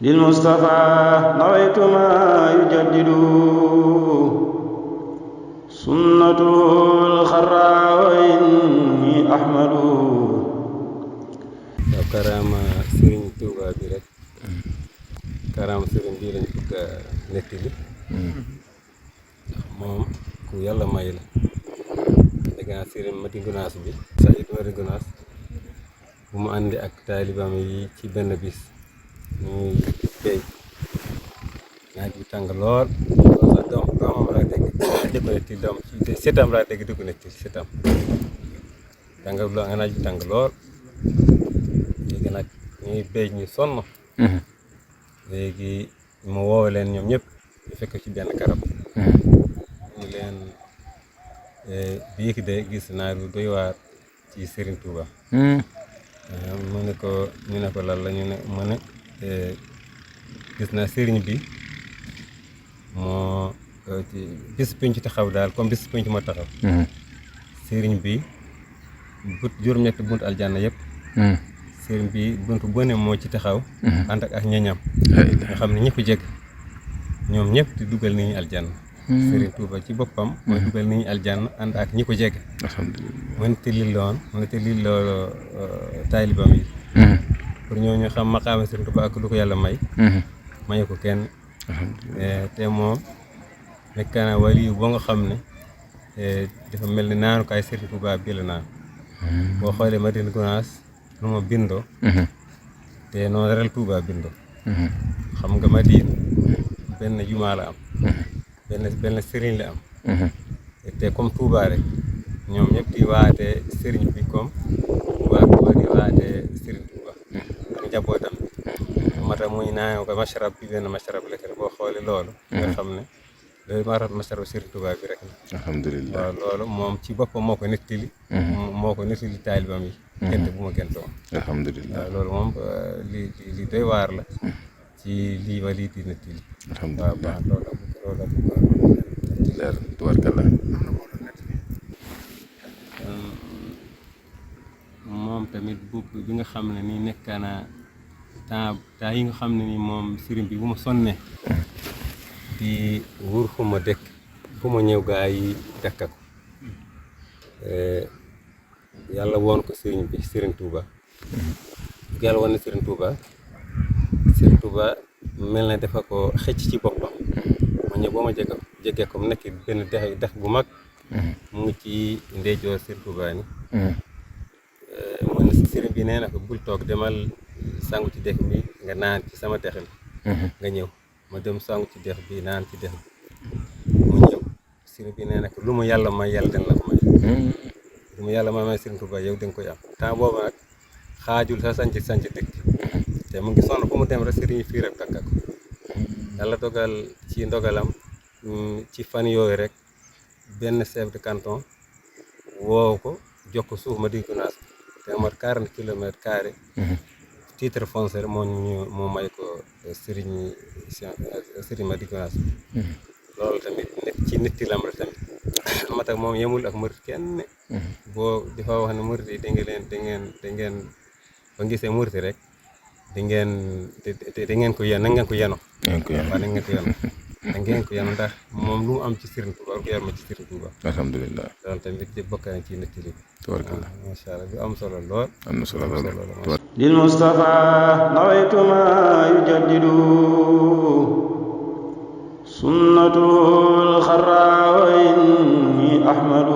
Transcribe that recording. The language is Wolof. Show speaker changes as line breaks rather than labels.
للمصطفى نويت ما يجدد سنته الخرى وإني أحمد.
waaw karaama Serigne Touba bi rek karaama Serigne bii lañ bëgg a nettali moom ku yàlla may la dégg naa Serigne Mati Gunaas bi Saïd Mati Gunaas bu mu àndi ak taalibaam yi ci benn bis ñuy béy naaj bi tàng lool sa doomam laa dégg di ko nettali doom ci setam laa dégg di ko nettali setam naaj bi tàng lool léegi nag ñuy béy ñu sonn léegi mu woowe leen ñoom ñëpp ñu fekk ci benn garab ñu leen bii de gis naa lu doy waar ci Serigne Touba mu ne ko ñu ne ko lan la ñu ne mu ne gis naa Serigne bi moo ci bis penc taxaw daal comme bis penc ma taxaw Serigne bi but juróom-ñetti bunt aljanna yëpp Serigne bi buntu bu ne moo ci taxaw ànd ak ñañam nga xam ne ñëpp jégg ñoom ñëpp di dugal nit ñi aljanna Serigne Touba ci boppam mooy dugal nit ñi aljanna ànd ak ñi ko jégg mënti li loolu taalibam yi pour ñooñu xam maqaama Serigne Touba ak lu ko yàlla mayu ko kenn te moom nekk na wali boo nga xam ne dafa mel ni naanukaay Serigne Touba bi la naan boo xoolee Madina Gunaas nu ma bindoo te noonu rel Touba bindoo xam nga Madina benn jumaa la am benn sëriñ la am te comme Touba rek ñoom ñëpp di waate sëriñ bi comme waa Touba di waate sëriñ Touba ak njabootam moo tax muy naan ko masharab bi benn masharab la boo xoolee loolu nga xam ne loolu maa tax masharab sëriñ Touba bi rek
alhamdulilah
waaw loolu moom ci boppam moo ko nettali taalibam yi gente bu ma gëntoo
alhamdulilah
waaw loolu moom li doy waar la ci lii ba lii di nettali waaw baax loolu
leer tubarkalla
moom tamit buub bi nga xam ne nii nekk na temps yi nga xam ne nii moom sëriñ bi bu ma sonnee di wur fu ma dëkk fu ma ñëw gaa yi dëkk ko yàlla woon ko sëriñ bi Serigne Touba yàlla woon na Serigne Touba mel na dafa ko xëcc ci boppam ma ñëw boo ma jege ko mu nekk benn dex bu mag mu ngi ci ndeyjoor Serigne Touba ni mu ne Serigne bi nee na ko bul toog demal sangu ci dex bi nga naan ci sama dex bi nga ñëw ma dem sangu ci dex bi naan ci dex bi mu ñëw Serigne bi nee na ko lu mu yàlla may yàlla dana la ko may lu mu yàlla may Serigne Touba yow da nga koy am temps boobu nag xaajul sa sanc dëkk te mu ngi sonn fu mu dem rek Serigne fii rek takka ko yàlla dogal ci ndogalam ci fan yooyu rek benn chef de canton woo ko jox ko suuf Madina Gunaas te amat 40 kilomètres carré titre foncier moo may ko Serigne Madina Gunaas loolu tamit ci nit lam la tamit ma tax moom yemul ak murit kenn boo dafa wax ne murit yi da ngeen ba gisee murit rek da ngeen ko yen na ngeen ko yeno waaw na ngeen ko yeno da ngeen ko yeno ndax moom lu mu am ci Serigne Touba war ko yor ma ci Serigne Touba
alhamdulilah
loolu tamit di bokk na ci nit li
tubarkalla
macha allah bi am solo lool
am na solo lool
للمصطفى نويت ما يجدد سنته الخرى وإني أحمد.